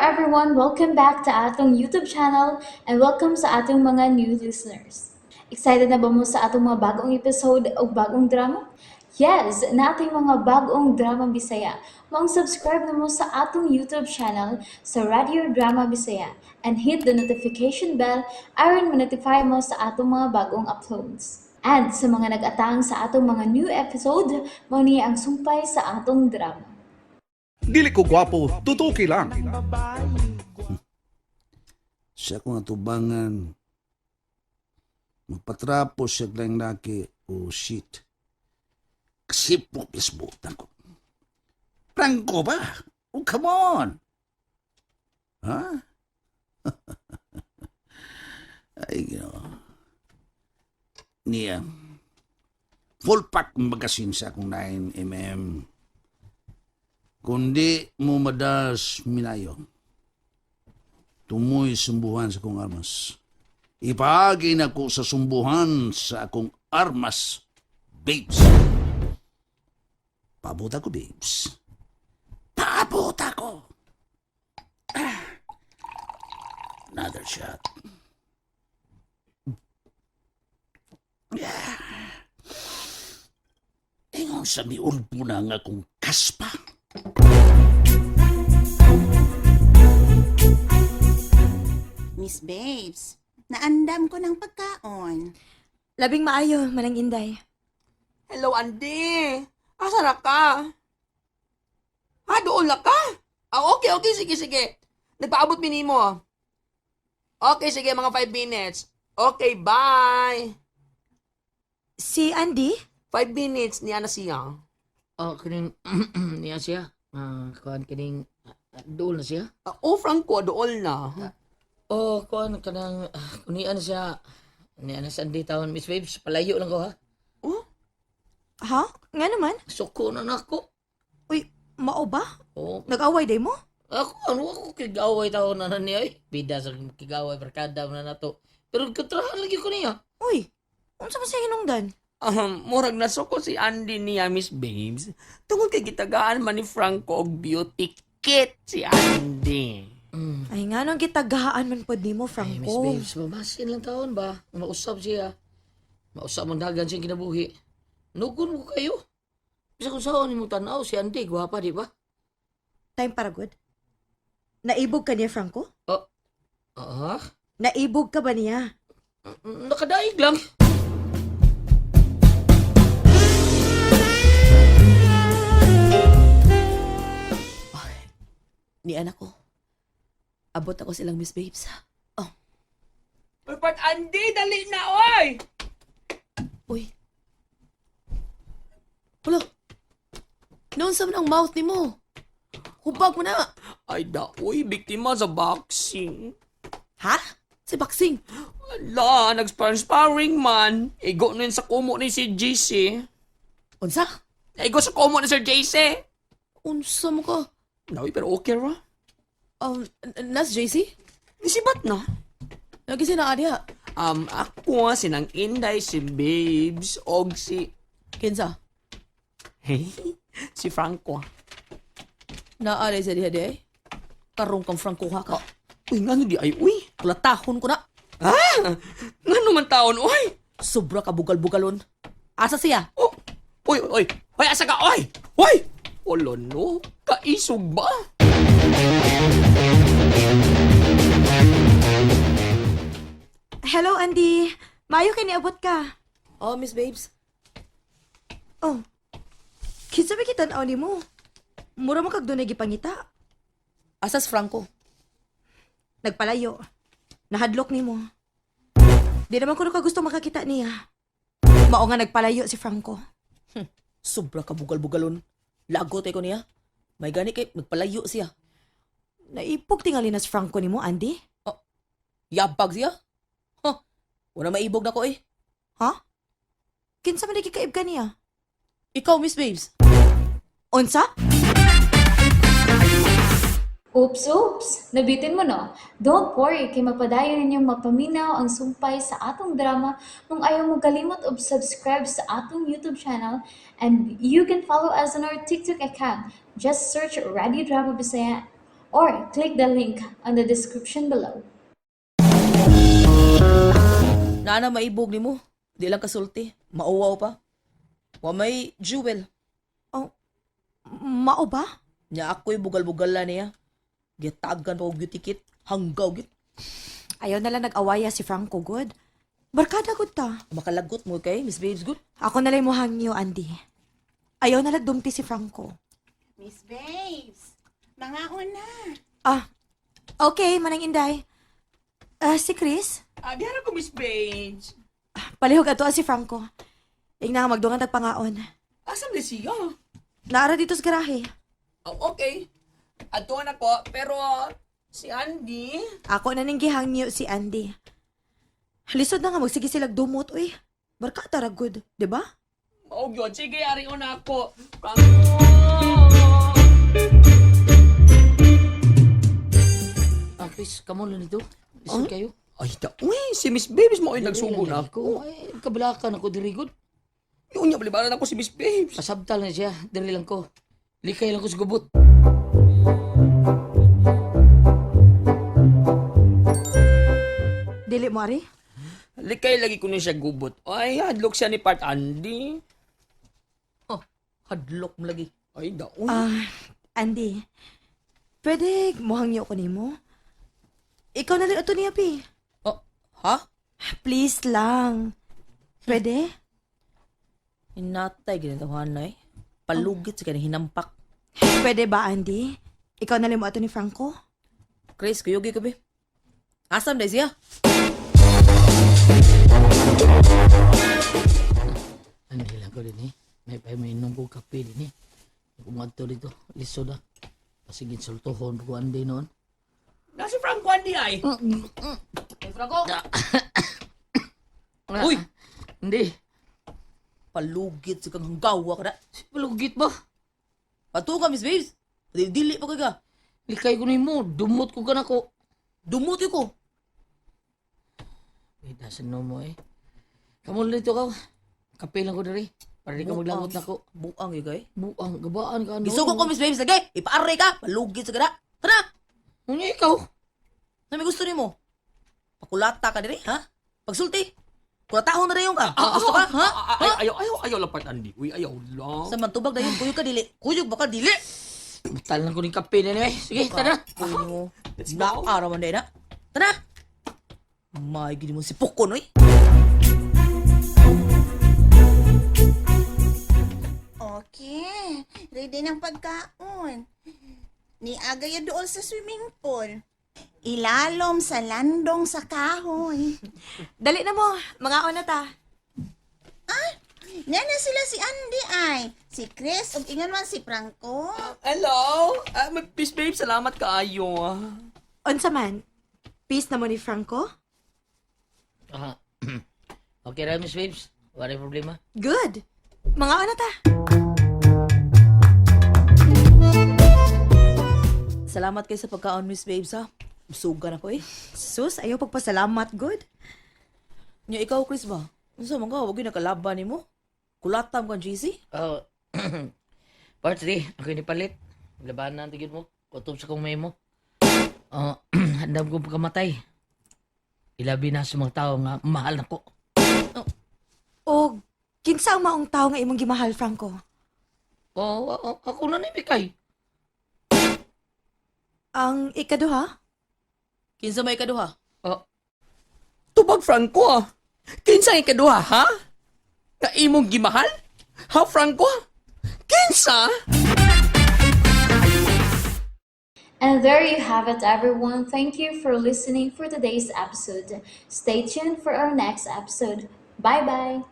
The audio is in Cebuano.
Everyone! Welcome back to atong YouTube channel and welcome sa atong mga new listeners. Excited na ba mo sa atong mga bagong episode o bagong drama? Yes! Naa tay mga bagong drama Bisaya. Maong subscribe na mo sa atong YouTube channel sa Radio Drama Bisaya and hit the notification bell aron ma-notify mo sa atong mga bagong uploads. And sa mga nag-atang sa atong mga new episode, mao ni ang sumpay sa atong drama. Dili ko gwapo, tutuki lang. Sa akong atubangan, magpatrapo siya lang laki, oh shit. Kasipok isbutan ko. Prangko ba? Oh, come on! Ha? Ay, Ginoo. Niya, full pack magasin sa akong 9 mm. Kundi mo madas minayo. Tumoy sumbuhan sa akong armas. Ipaagi na ko sa sumbuhan sa akong armas, babes. Paabot ako, babes. Paabot ako. Ah. Another shot. Yeah. Ingon sa miulbo na nga akong kaspa. Miss Babes, naandam ko ng pagkaon. Labing maayo, Manang Inday. Hello, Andy. Asa na ka? Ha, doon na ka? Ah, okay, sige, sige. Nagpaabot mi nimo. Okay, sige, mga 5 minutes. Okay, bye. Si Andy? 5 minutes, niya na siya. Oh, kining niya siya. Ah, kuan kining dool na siya. Ah, oh, Franco, dool na. Oh, kuan kanang kunian siya. Niya na sa Andy taon, Miss Babes, palayo lang ko ha. Oh, Ha? Nga naman? Suko na nako. Uy, mao ba? Oh, Nag-away day mo? ako ano ako kigaway taon na na niya eh. Bida sa kigaway barkada na nato. Pero kontrahan lagi ko niya. Uy, unsa man siya hinungdan? Murag nasuko si Andy niya, Miss Babes. Tungod kay gitagaan man ni Franco og beauty kit si Andy. Ay, nga nang gitagaan man pod nimo, Ay, Miss Franco. Babes, mamasin lang taon ba? Mausap siya. Mausap man dagan siyang kinabuhi. Nugon mo kayo. Bisa kung saan mo tanaw si Andy, gwapa di ba? Time para good? Naibog ka niya, Franco? Ah, Naibog ka ba niya? Nakadaig lang. Ni anak ko. Abot ako silang Miss Babes. Oh, Uy, part Andy, dali na, oy! Uy. Hala. Noon sa man ang mouth ni mo. Hubag mo na. Ay, daoy, biktima sa boxing. Ha? Si boxing. Ala, nag-sparring man. Igo nun sa kumo ni si JC. Unsa? Igo sa kumo ni Sir JC. Unsa mo ka? Naoy, pero okay ra. Nas JC? Nisibat na. Lagi si naa diha. Ako, sinang Inday, si Babes, og si... Kinsa? Hey, si Franco. Naa diha sa diha di ay. Karong kang Franco ha ka. Uy, ngano di ay, uy. Kulatahon ko na. Ah, ngano man taon, uy. Sobra ka bugal-bugalon. Asa siya? Oh, uy, uy, uy, asa ka, uy, uy. Olo no, kaisog ba? Hello, Andy. Maayo kay niabot ka. Oh, Miss Babes. Oh, kinsa ba kita nimo? Mura mo kag dunay gipangita. Asas Franco. Nagpalayo. Nahadlok nimo. Di naman ko gusto makakita niya. Mao nga nagpalayo si Franco. Sobra ka bugal-bugalon. Lagot ay ko niya. May gani kay nagpalayo siya. Naipog tingali na si Franco nimo, Andy? Yabag siya. Huh. Wala maibog na ko eh. Ha? Kinsa man nagkikaib ka niya? Ikaw, Miss Babes. Unsa? Oops, oops! Nabitin mo no? Don't worry, kay mapadayon ninyong mapaminaw ang sumpay sa atong drama kung ayaw mo kalimot og subscribe sa atong YouTube channel, and you can follow us on our TikTok account. Just search Radio Drama Bisaya. Or click the link on the description below. Naana maibog nimo. Di lang kasulti. Mauwaw pa. Wa may jewel. Oh, mao ba? Nya ako'y bugal-bugala niya. Gitagan pa og beauty kit. Hanggaw git. Ayaw na lang nag-awaya si Franco, good. Barkada gud ta. Makalagot mo kay Miss Babes good. Ako na lang mo hangyo, Andy. Ayaw na lang dumti si Franco. Miss Babes, mga una. Ah, okay, Manang Inday. Ah, si Chris? Ah, diyan ko, Miss Babes. Palihog ato si Franco. Ingna nga magdungan tagpangaon. Asam ni siya? Naara dito sa garahe. Oh, okay. Atuan ako, pero si Andy. Ako na ning gihangyo si Andy. Lisod na nga magsige silag dumot, uy. Barkada ra gud, di ba? Oh, yun. Sige, ari na ako. Franco! Ah, Chris, kamo lang nito. Lisod kayo. Ay, da, uy, si Miss Babes mo ay nagsugo na Ko, ako. ay, kabalakan ako diri gud. Yun niya, balibaran ako si Miss Babes. Pasabtal na siya, diri lang ko. Likay lang ko sa gubot. Dili mo ari? Likay lagi ko niya siya gubot. Ay, hadlok siya ni Part Andy. Oh, hadlok mo lagi. Ay, da, uy. Ah, Andy. Pwede mohangyo ko nimo? Ikaw na lang ato niya, Pi. Oh, ha? Please lang. Pwede? Inatay ginatawahan na eh. Palugit sa kanang hinampak. Pwede ba, Andy? Ikaw na lang mo ato ni Franco? Chris, kuyugi ka be. Asam na siya? Ano lang ko din eh. May pa may inom ko kape din eh. Kumadto dito, lisod ah. Pasig insultohon ko Andy noon. Na si Franco Andy ay. Uy! Hindi. Palugit sa kang hanggawa ka na. Palugit ba? Pato ka, Miss Babes. Dili, dili pa ka. Likay ko nimo, dumot ko kanako. Dumuti ko. Wait, nasa no mo eh. Kamo lang dito ka. Kape lang ko diri. Para di ka maglangot nako. Buang yun kay. Buang, gabaan ka ano. Gisugo ko, Miss Babes, lagi. Ipaarray ka. Palugit sa kada. Tara! Unya ikaw. Na may gusto nimo? Pakulata ka diri, ha? Pagsulti. Kulatahon na rin ka. Gusto ka, ha? Ay, ayaw, ayaw, ayaw lang Part Andy. Uy, ayaw lang. Sa man tubag dayon, kuyog ka dili. Kuyog ba ka dili? Butal lang ko ng kape na eh. Sige, tara. Kuy mo. Let's go. Naaraw man na. Tara! May gini mo si Pukon, oy. Okay, ready ng pagkaon. Ni agaya dool sa swimming pool. Ilalom sa landong sa kahoy. Dali na mo. Mga na ta. Nga na sila si Andy ay. Si Chris ug ingon man si Franco. Hello? Ah, Miss Babes, salamat kaayo. Unsa man? Peace na mo ni Franco? Ah, okay ra, Miss Babes. Wala problema. Good. Mga na ta. Salamat kay sa pagkaon, Miss Babes, ha? Sugan ako, eh. Sus, ayaw pagpasalamat, good. Nya ikaw, Chris ba? Unsa man ka, wag gyud nakalaban nimo? Kulatam kang GC? Oh, part 3. Ako ni palit. Labanan tigil mo. Kutob sa kong memo. Oh, handam kong pagkamatay. Ilabi na sa mga tao nga mahal na ko. O, kinsa ang maong tao nga imong gimahal, Franco? Oh, ako na ni Mikay. Ang ikaduha? Kinsa may ikaduha? Oh, Tubag Franco ah. Kinsa ang ikaduha, ha? Nga imong gimahal? Ha, Franco? Kinsa? And there you have it, everyone. Thank you for listening for today's episode. Stay tuned for our next episode. Bye bye.